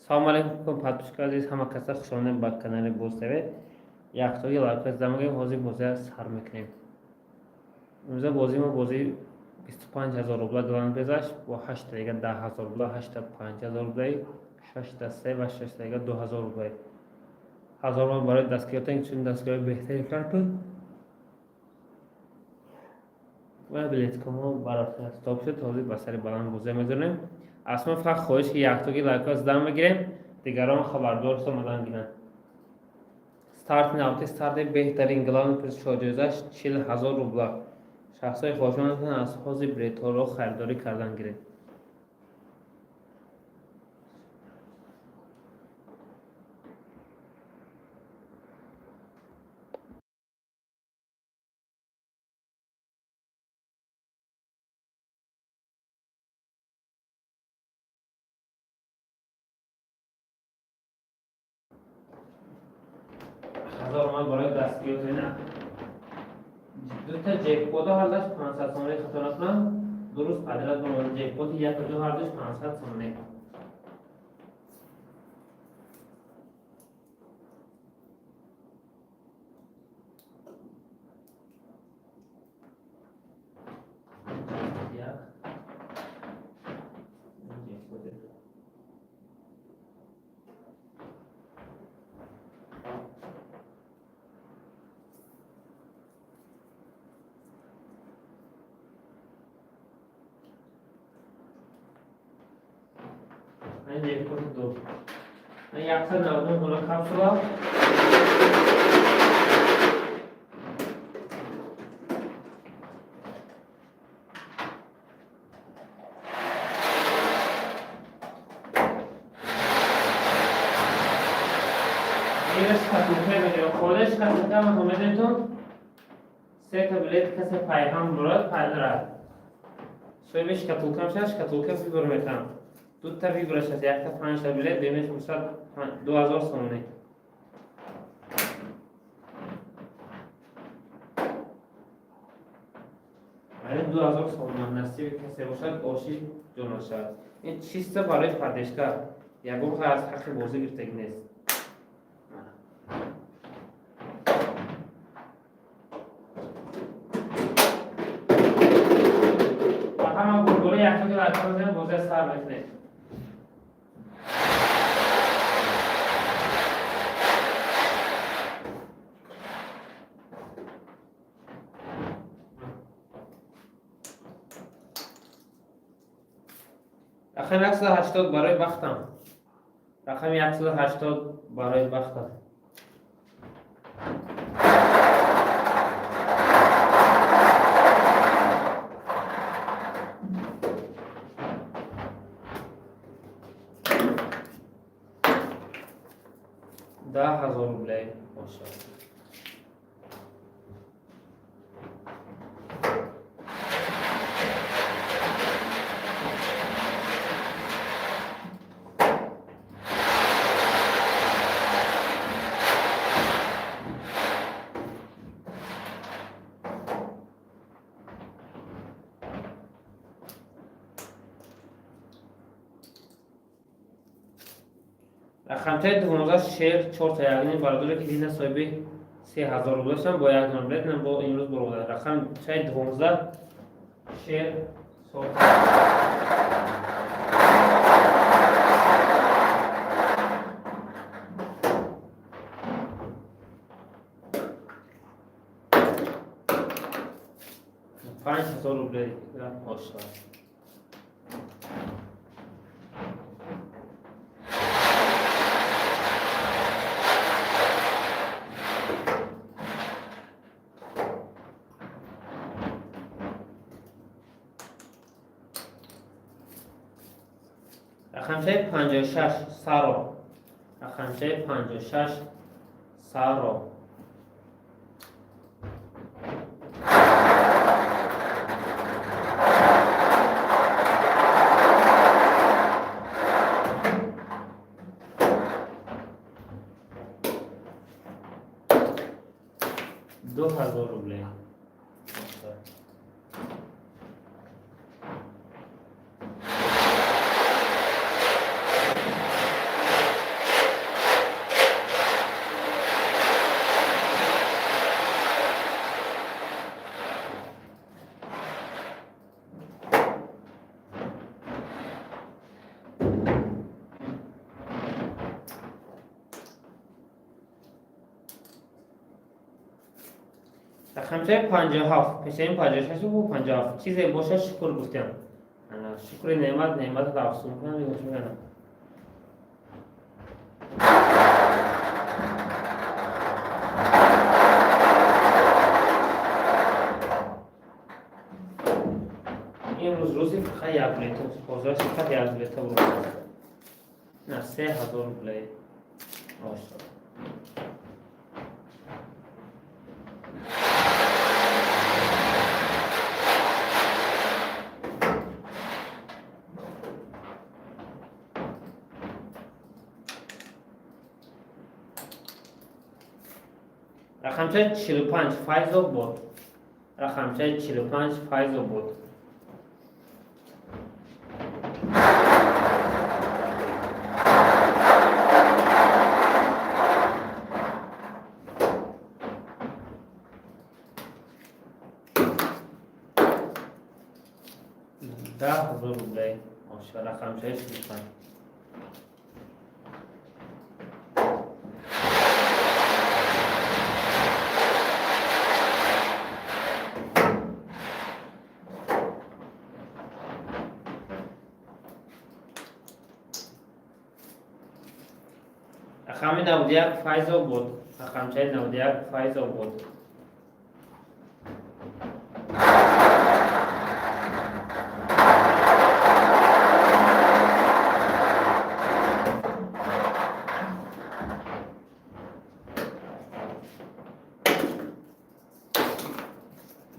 Салом алейкум, подписчик азиз, ҳама каса хуш омадед ба канали Боз ТВ. Яктоги лайка замагем, ҳозир бозия сар мекунем. Имрӯза бозии мо бозии 25 000 рубла главный призаш бо ҳашта дига 10 000 рубла, ҳашта 5000 рублаи, шашта се ва шашта дига 2000 рублаи. Ҳазор рубла барои дастгиротон, чун дастгирои беҳтарин картон ва билеткаҳо барои стоп шуд. Ҳозир ба сари баланд бозия мезанем. Аз мо фақат хоҳиш, ки яктоги лайкҳо здан бигирем, дигарон хабардор омадан гиранд. Старти навти, старти беҳтарин, главный приз шоҳҷоизаш 40 000 рубла. Шахсҳои хоҳишманд аз ҳозир билетҳоро харидорӣ кардан гиред. Ҳазор омад барои дастгирӣ. Дута ҷекпото ҳардаш 500 сомонӣ, хато накунам, 2 рӯз подряд баромад. Ҷекпоти яку ду ҳардаш 500 сомонӣ. Як ҷекпоти. Ин ҷекпоти ду. 199 дона капсула. Ира шкатулка мегирем. Хода шкатулка ма медонитон, се та билет касе пайҳам дорад, пайдорад. Соҳиби шкатулка мешавад, шкатулка выбор мекунам. Дута выбораш аст, якта панҷта билет, дуюмаш бошад 2000 сомонӣ. Ин 2000 сомон насиби касе бошад, оши ҷо нашавад. Ин чисто барои поддержка, ягон аз ҳаққи бозӣ гирифтагӣ нест. Ба ҳама гулгула яктоги лайка мезанем, бозия сар мекунем. Рақами 180 барои бахтам. Рақами 180 барои бахтам. 10 000 рублей бошад. Рақамчаи 12, шер, чорта ягни бародаре ки дина соҳиби 3000 рубла шуданд бо як номер бо имрӯз баромада. Рақамчаи 12, шер, чорта. 5000 рублей бошад. Рақамчаи 56, саро. Рақамчаи 56, саро. 2000 рублей. Рақамчаи 57, пешаин 56 бу 57. Чизе бошад, шукр гуфтем. Шукри неъмат неъматат афзун кунад. Имрӯз рӯзи фақат як билета, ҳозир фақат як билета бурд. На 3000 рублей. Ошо. Рақамчаи 45, Файзобод. Рақамчаи 45, Файзобод. 10 000 рублей. Оша, рақамчаи 45. Рақами 91, Файзобод. Рақамчаи 91, Файзобод.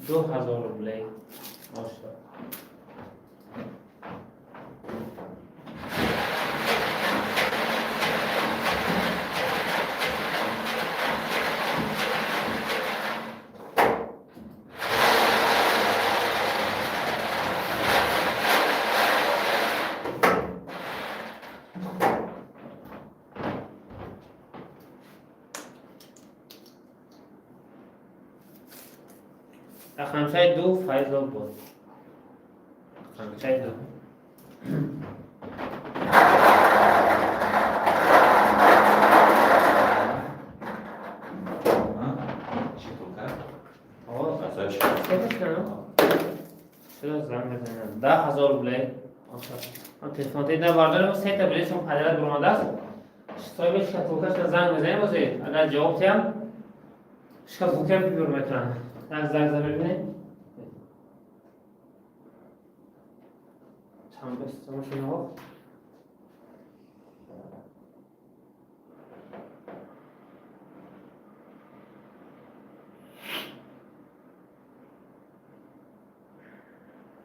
2000 рублей. Оша. Рақамчаи 2, Файзобод. Рақамчаи 2. Шикулка? О, Красавчик. Чиро занг мезанад? 10 000 рублей. Телефон набардорем, сета билетшон падарат буромадааст. Соҳиби шкатулкашка занг мезанем ози. Агар ҷавоб диҳам, шкатулкаам бибур мекунам. Як занг зад, мебинем. Чанд бестамошинаҳо?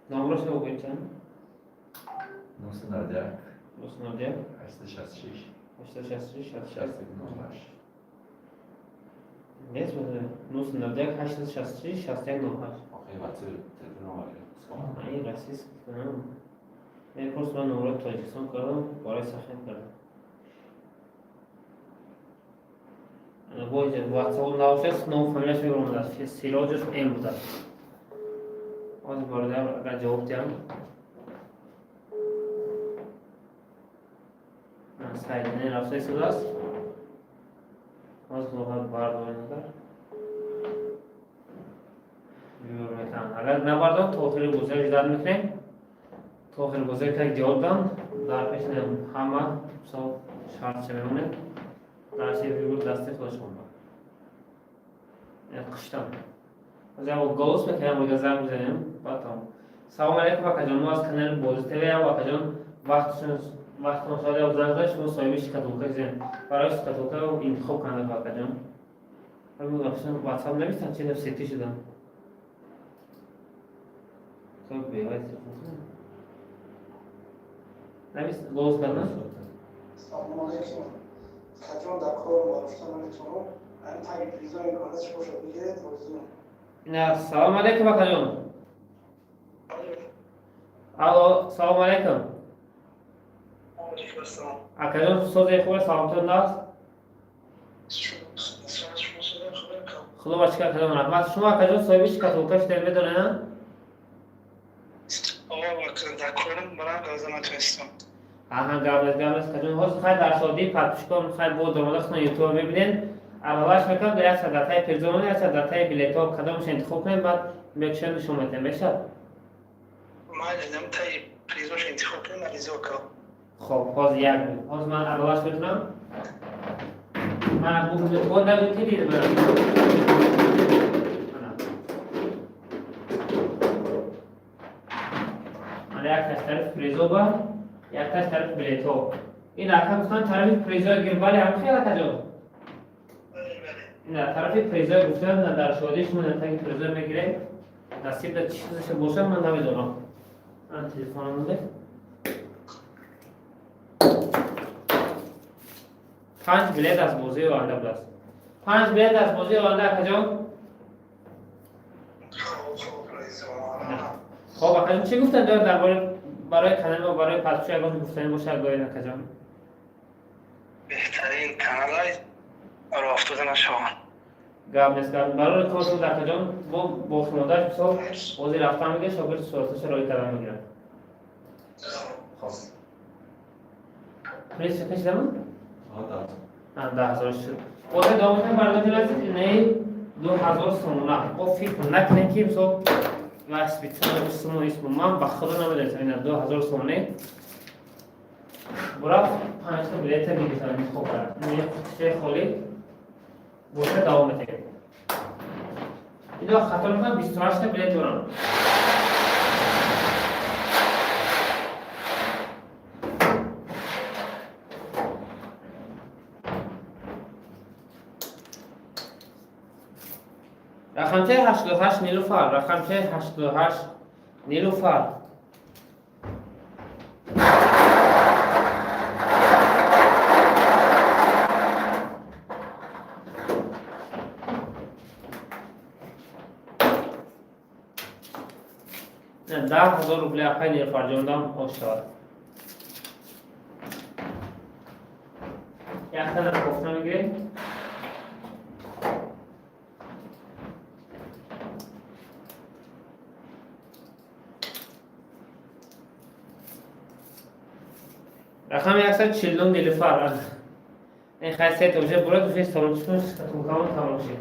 Номрош бигӯед, чанд? 991. 991. 866. 866. 61 08. Нест, 991 866 61 08. Охи, ватсап телефон овард. Ин российский. Мен просто ман номрои Тоҷикистон кардам, барои сахен кардам. Ватсап набошад, ном фамилияш мебаромадааст. Сироҷуш М будааст. Ҳозир, бародар, агар ҷавоб диҳам. Сайдине рафта истодааст. Ҳозир худо бардорем, агар бибур мекунам. Агар набардорам, то охири бозиро ждать мекунем. То охири бозиро как ҷавоб дам, дар пеш ҳама мисол шартча мемонем. Дар чи бибур дасти худашон ба. Қиштам. Ҳозир як голос мекунем, бога занг мезанем, баъд тамом. Салом алейкум, акаҷон, мо аз канали Бозӣ ТВ. Акаҷон, вақтон соат як занг зад, шумо соҳиби шкатулка шудем. Барои шкатулка интихоб кардам, акаҷон. Ватсап навистам, чи сети шудам. Хоб, бевай телефон. Навист, голос кардам? Салому алейкум. Хаҷон, дар кор маруфта наметавонам. Ҳамин таги призо имконатш бошад, бигиред, розиам. Ина, салом алейкум, акаҷон. Алло, салом алейкум. Алейкум ассалом. Акаҷон, сози хубе, саломатон наст? Худо ба шукр, акаҷон, раҳмат. Шумо, акаҷон, соҳиби шкатулка шудем, медонед? Дар корам барам газа натонистам. Аҳа, гап нест, гап нест, акаҷон. Ҳозир хай дар шодии подписчикон хай бо даромада худтон ютуба мебинед. Аралаш мекунам, як садатаи призо, як садатаи билетҳо, кадомаш интихоб кунем, баъд мекушем, нишон медиҳем, мешавад? Майли, таи призош интихоб кунем, аризо ка. Хоб, ҳозир як минут, ҳозир ман аралаш мекунам. Ман нагӯ ки дид ман. Мана якташ тарафи призо ба, якташ тарафи билетҳо. Ин ака гуфтан тарафи призои гир, бале, ҳам хел акаҷон? Ина тарафи призои гуфтан, на дар шодии шумо на таги призои мегирем. Насиб да чӣ чизаше бошад, ман намедонам. Ман телефонам монде. 5 билет аз бозии оянда будааст. 5 билет аз бозии оянда, акаҷон. Хоб, акаҷон, чӣ гуфтан дор дар бораи барои канали мо, барои пасчӯ ягон гуфтанӣ бошад, гоед, акаҷон. Беҳтарин каналай, роҳ афтода нашаванд. Гап нест, гап. Барои кор шуд, акаҷон, бо боқимондааш мисол ҳозир рафтан мегирад, шогирд сураташа роҳӣ кардан мегирад. Хоб. Приз чӣ кашидамон? 10 000 шуд. Бозе давом мекунем, бародари азиз, инаи 2000 сомона. Бо фикр накунем, ки мисол ва специально исму исму ман ба худо намедонистам, ина 2000 сомоне бурафт, панҷта билета гирифтам, интихоб кард. Ин қутичаи холӣ. Бозе давом метаҳем. Ино хато накунам, 28та билет дорам. Рақамчаи 88 Нилуфар, рақамчаи 88 Нилуфар. 10 000 рубли апай Нилуфарҷондам ош шавад. Яктана кофта мегирем. Рақами 149 Нилуфар. Ин хай сета уже бурад, уже салончикун шкатулкамон тамом шид.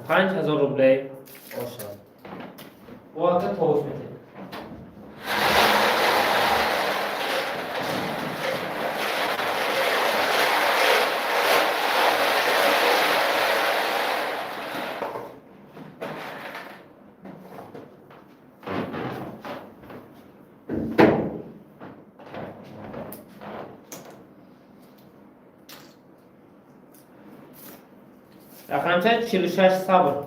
5000 рублей ошад. О ака товуш метед. Рақамчаи 46 Сабр.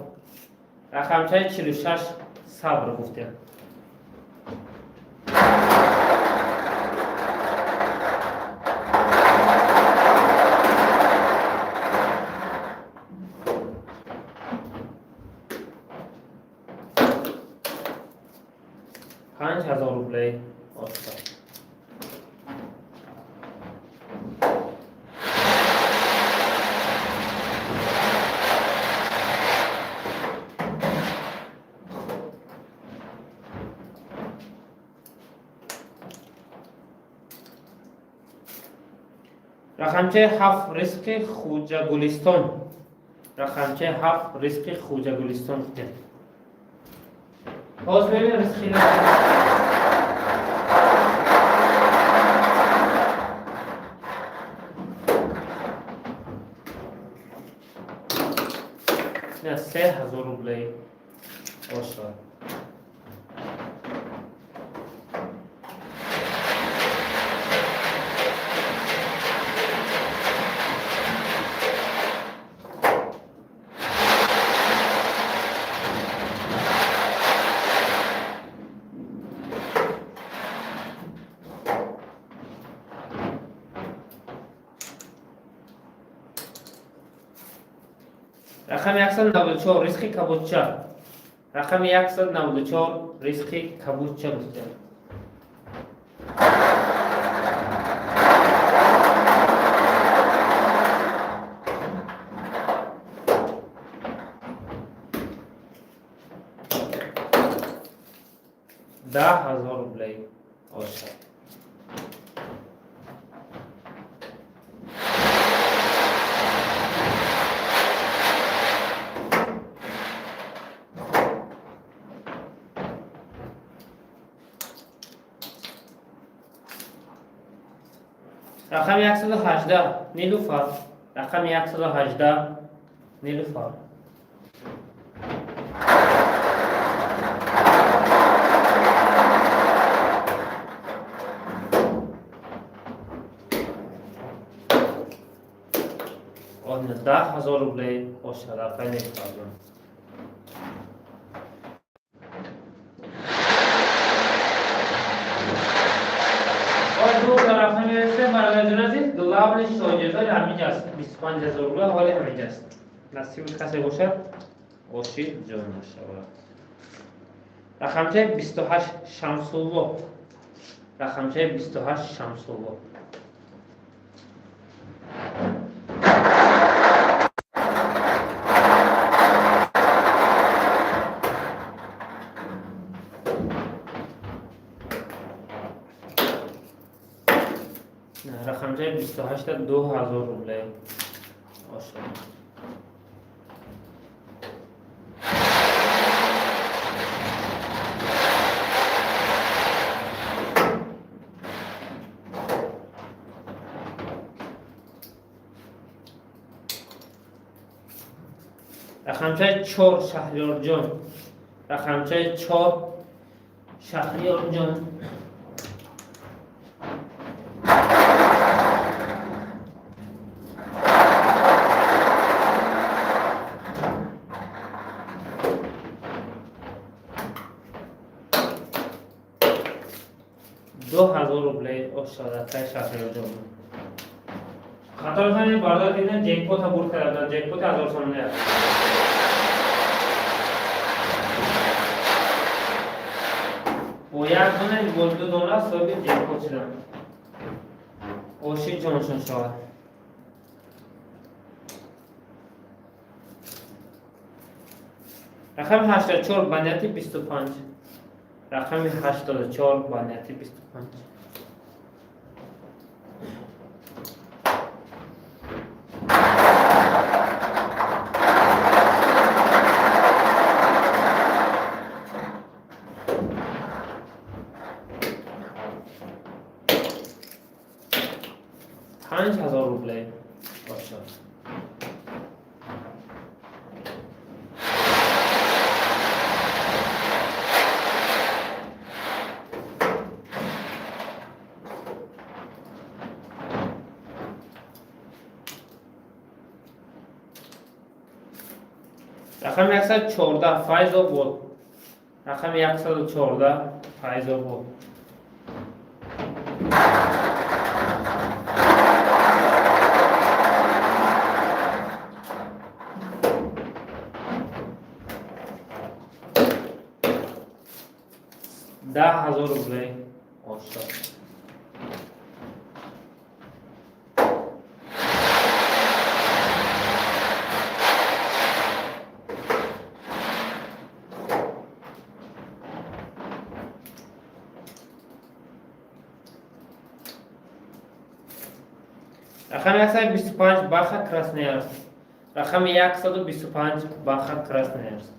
Рақамчаи 46 Сабр гуфтем. 5000 рублей оста. Рақамчаи 7 Ризқи Хуҷагулистон. Рақамчаи 7 Ризқи Хуҷагулистон гуфтем. Ҳозир мебинем ризқи на 3000 рублей ошад. Рақами 194 Ризқи Кабудча. Рақами 194 Ризқи Кабудча гуфтем. 10 000 рублей оша. Рақами 118, Нилуфар. Рақами 118, Нилуфар. 10 000 рублей оша, рақами Нилуфарҷон. Ду тарафа мерасем, бародарҷон азиз. Главный шогирдои ҳаминҷаст, 25 000 рубла ҳоли ҳаминҷаст. Насиби касе бошад, оши ҷон нашавад. Рақамчаи 28, Шамсулло. Рақамчаи 28, Шамсулло. Рақамчаи 28-та 2000 рублей оша. Рақамчаи 4, Шаҳриёрҷон. Рақамчаи 4, Шаҳриёрҷон. 2000 рублей ошадакай, Шаҳриёрҷон. Хато занед, бардор, дидан, ҷекпота бурд карда, ҷекпоти 1000 сомонӣ аст. Бо як дона, бо ду дона соҳиби ҷекпот шудам. Оши ҷоншон шавад. Рақами 84, банияти 25. Рақами 84, банияти 25. 5000 рублей бошад. Рақами 114, Файзобод. Рақами 114, Файзобод. 10 000 рублей оша. Рақами 125, Баха, Красноярск. Рақами 125, Баха, Красноярск.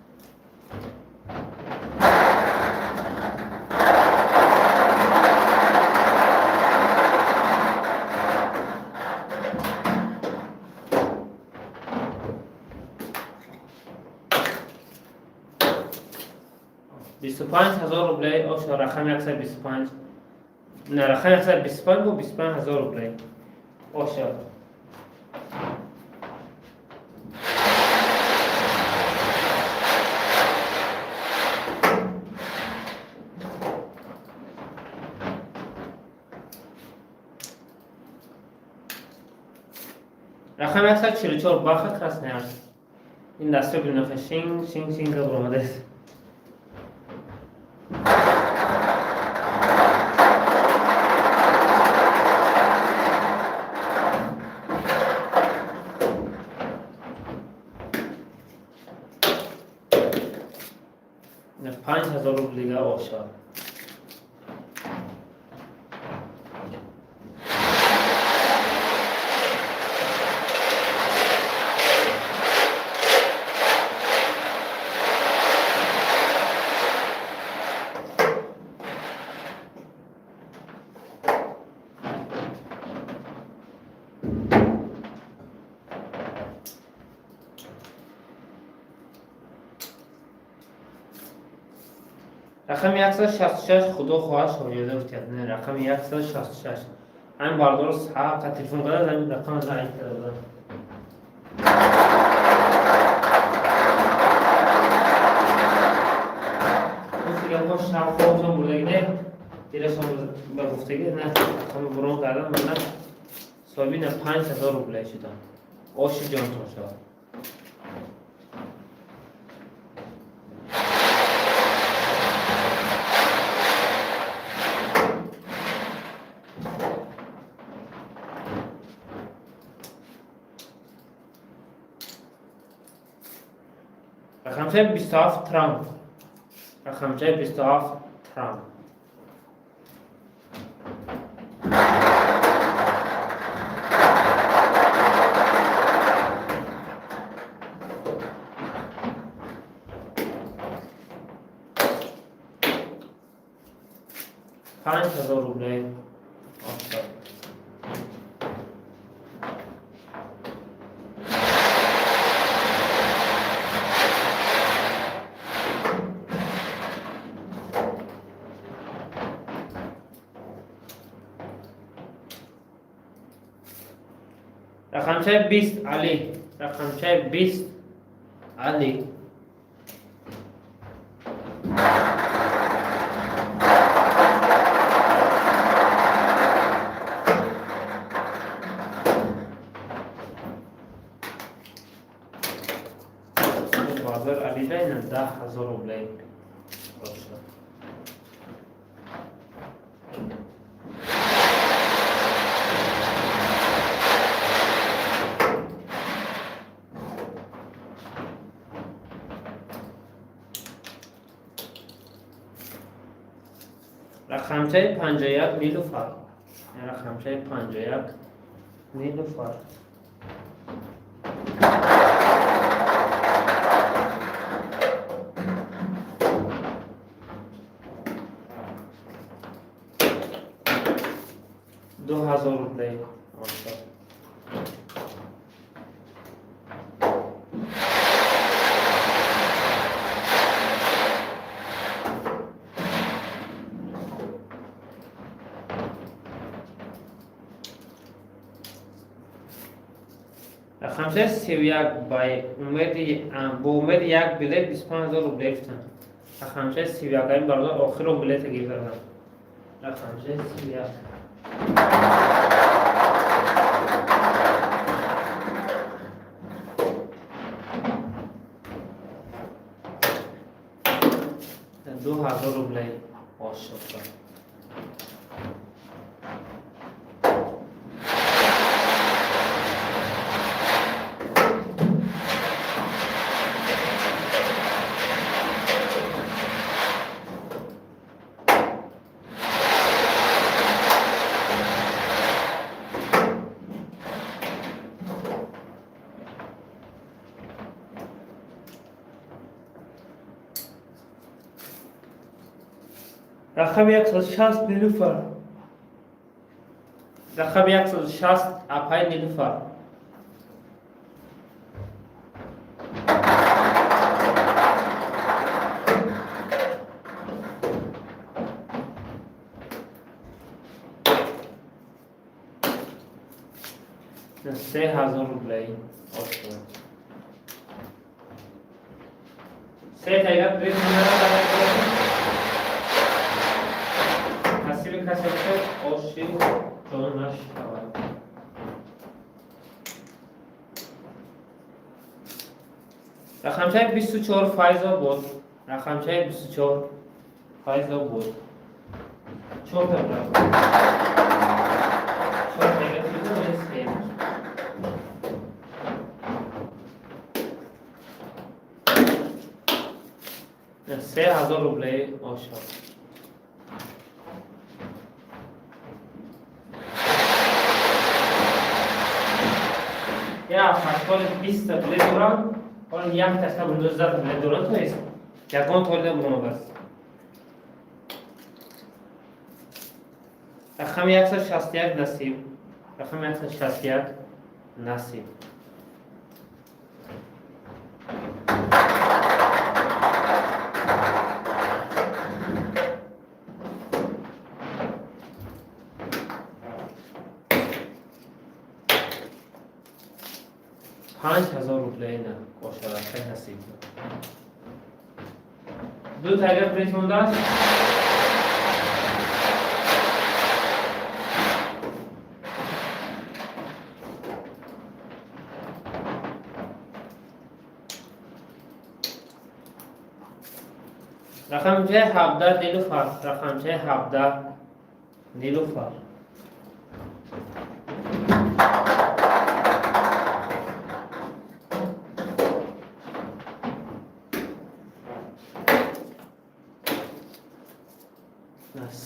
25 000 рублей оша, рақами 125. На, рақами 125 бо 25 000 рублей оша. Рақами 144, Баха, Красноярск. Ин дастро бинохе, шинг шинг шинг баромадааст. 5000 рубл дига оша. Рақами 166, худо хоҳад, шоҳиёда гуфтият. Рақами 166. Ҳамин бардоро сақа телефон карда, ҳамин рақама занг карда будам. Гапҳо шаб хобшон бурдагӣ не, дилашон ба гуфтагӣ на, рақами бурон кардам, мана соҳиби на 5000 рубле шудам. Оши ҷонтон шавад. Рақамчаи 27 Трамп. Рақамчаи 27 Трамп. 5000 рублей. Офтоб. Рақамчаи 20 Али. Рақамчаи 20 Али. Базар Алида ина 10 000 рублей. Бошад. Рақамчаи 51 Нилуфар. Рақамчаи 51 Нилуфар. 2000 рублей. Офтоб. Рақамчаи 31 бо умеди як билет 25 000 рублей гуфтанд. Рақамчаи 31, ин бародар охиро билета гир кардам. Рақамчаи 31. 2000 рублей ошофта. Рақами 160 Нилуфар. Рақами 160 апай Нилуфар. 3000 рублей. Се тайга приз насиби касе бошад, оши ҷонаш шавад. Рақамчаи 24 Файзобод. Рақамчаи 24 Файзобод. Чорта брат. Чорта се. 3000 рублей ошо. Я фашколи 20 та билет дорам, ҳоло як таста 19 та билет дорам, то есть ягон толида буромадаст. Рақами 161 Насиб. Рақами 161 Насиб. 5000 рублей на ошаракай насиб. Ду тайга приз мондааст. Рақамчаи 17 Нилуфар, рақамчаи 17 Нилуфар.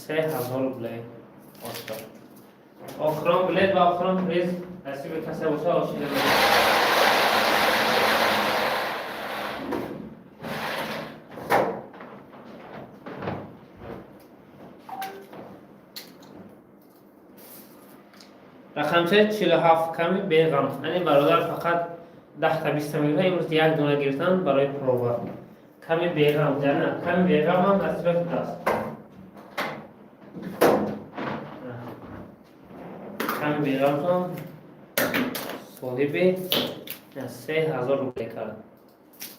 3000 рублей Оскар. Охирон билет ва охирон приз насиби касе боша ошида. Рақамчаи 47 ками беғам. Ани бародар фақат 10 та 20 та мегирифтан, имрӯз як дона гирифтан барои проба. Ками беғам, ҷана, ками беғам ҳам насибат шудааст. Ками беғамтон соҳиби 3000 рублей кард.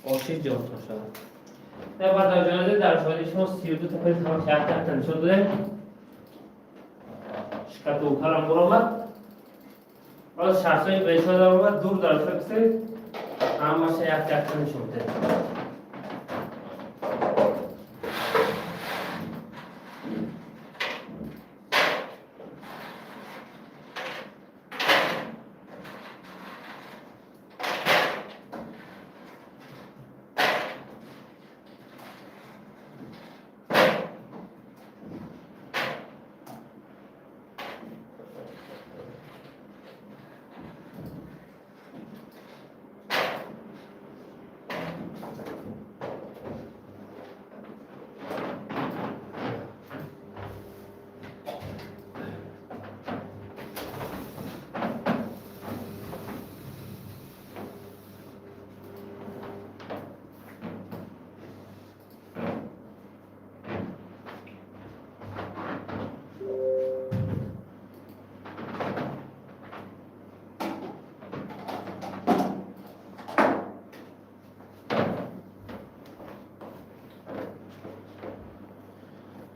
Оши ҷонтон шавад. Бародарҷонази, дар шоҳиди шумо 32 та приз ҳамаш як якта нишон додем. Шкатулкарам буромад. Боз шартҳои бешо даромад, дур дар шакси ҳамаша як якта нишон додем.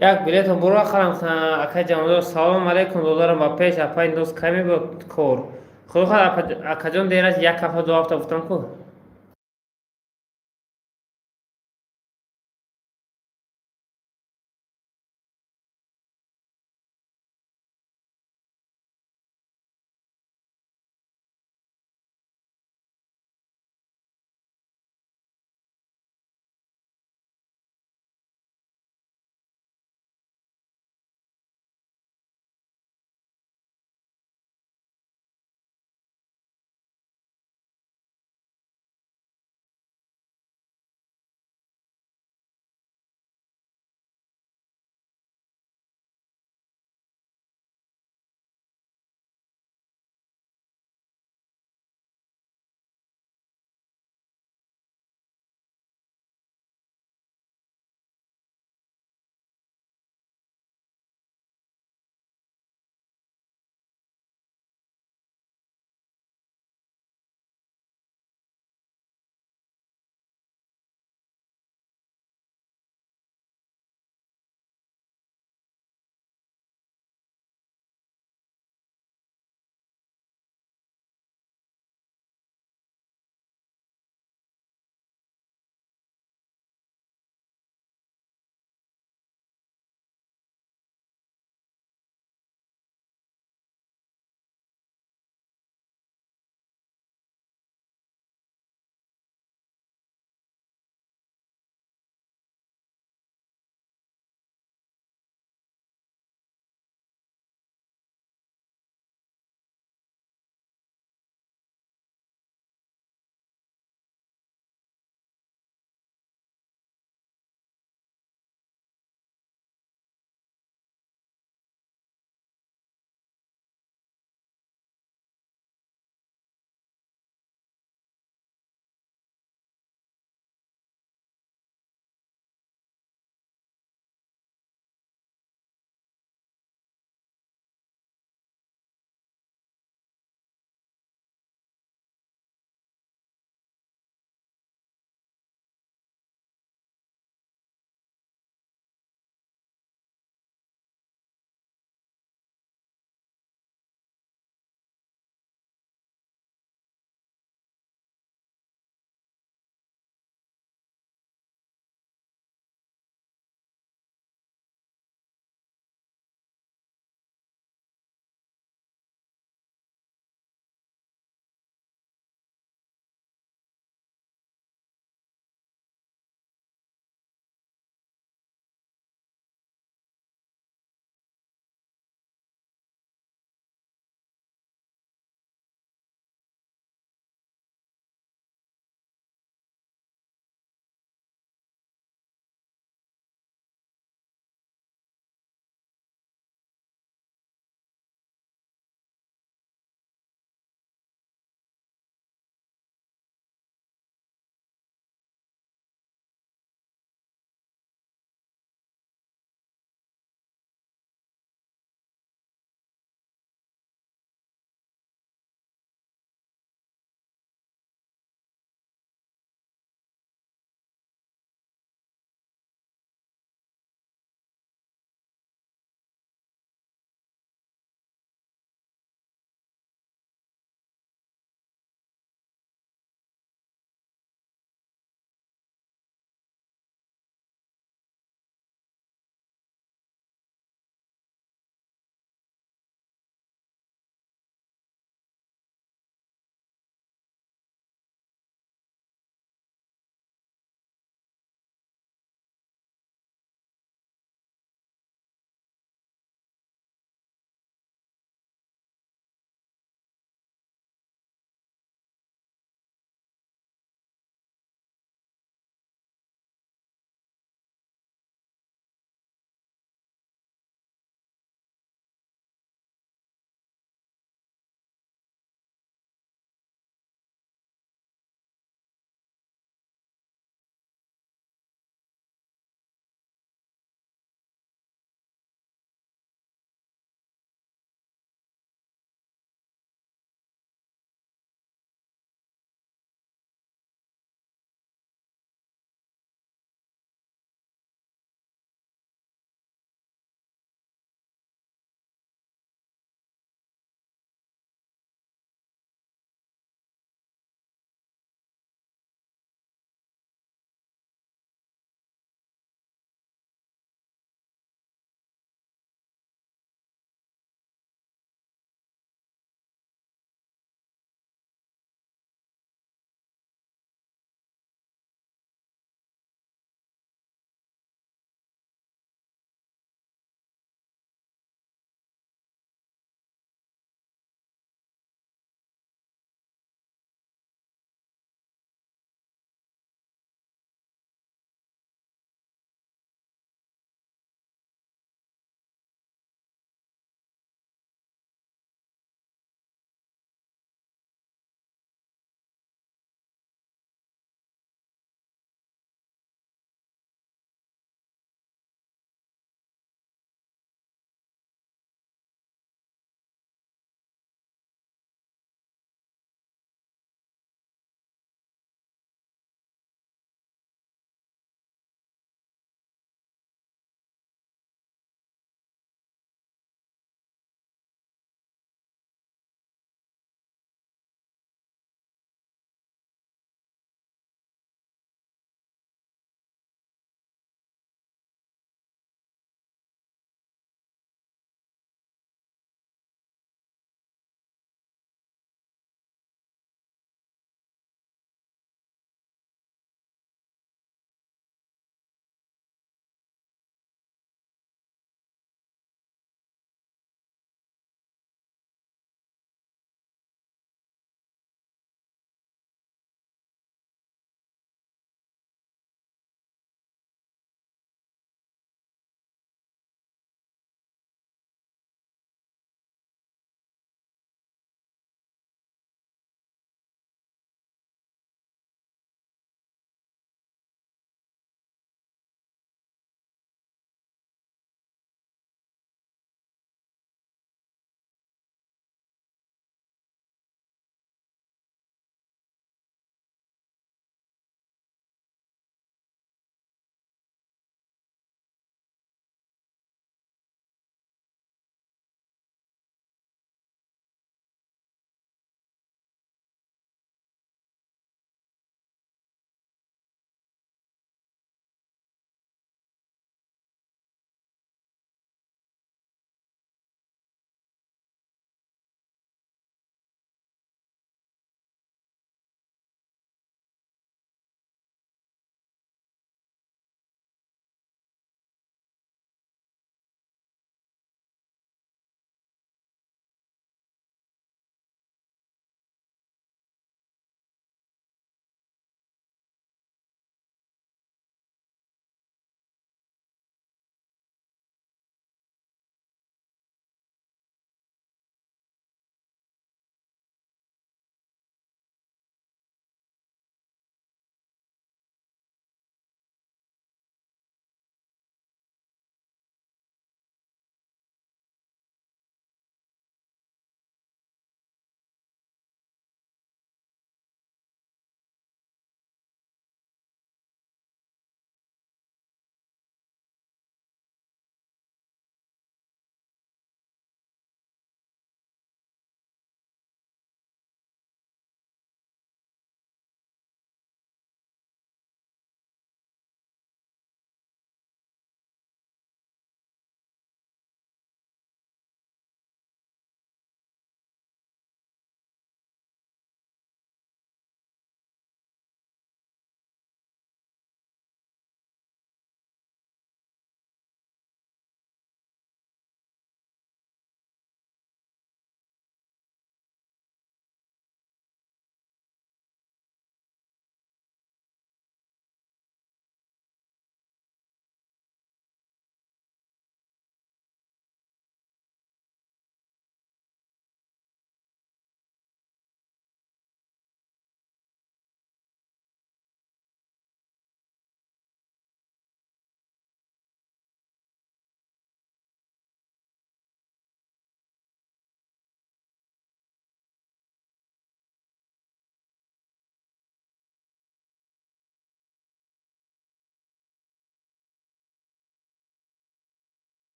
Як билетон буро харам, акай ҷамолдор. Салом алейкум, додарам, ба пеш апай ноз ками буд кор. Худо хоҳад, акаҷон, дер аст, як ҳафта, 2 ҳафта гуфтам ку.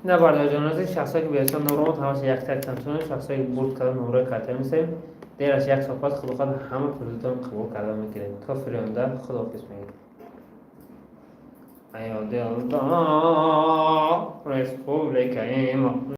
На, бародарҷон азиз, шахсое ки беҳисоб номро ҳамаша якта якта мисонем. Шахсое ки бурд карда, номрои карта мисем. Дераш як соат пас, худо хоҳад, ҳама призотон қабул карда мекунем. То фирёнда худоҳофиз мегӯем. Аё дилдор, республикаи мо.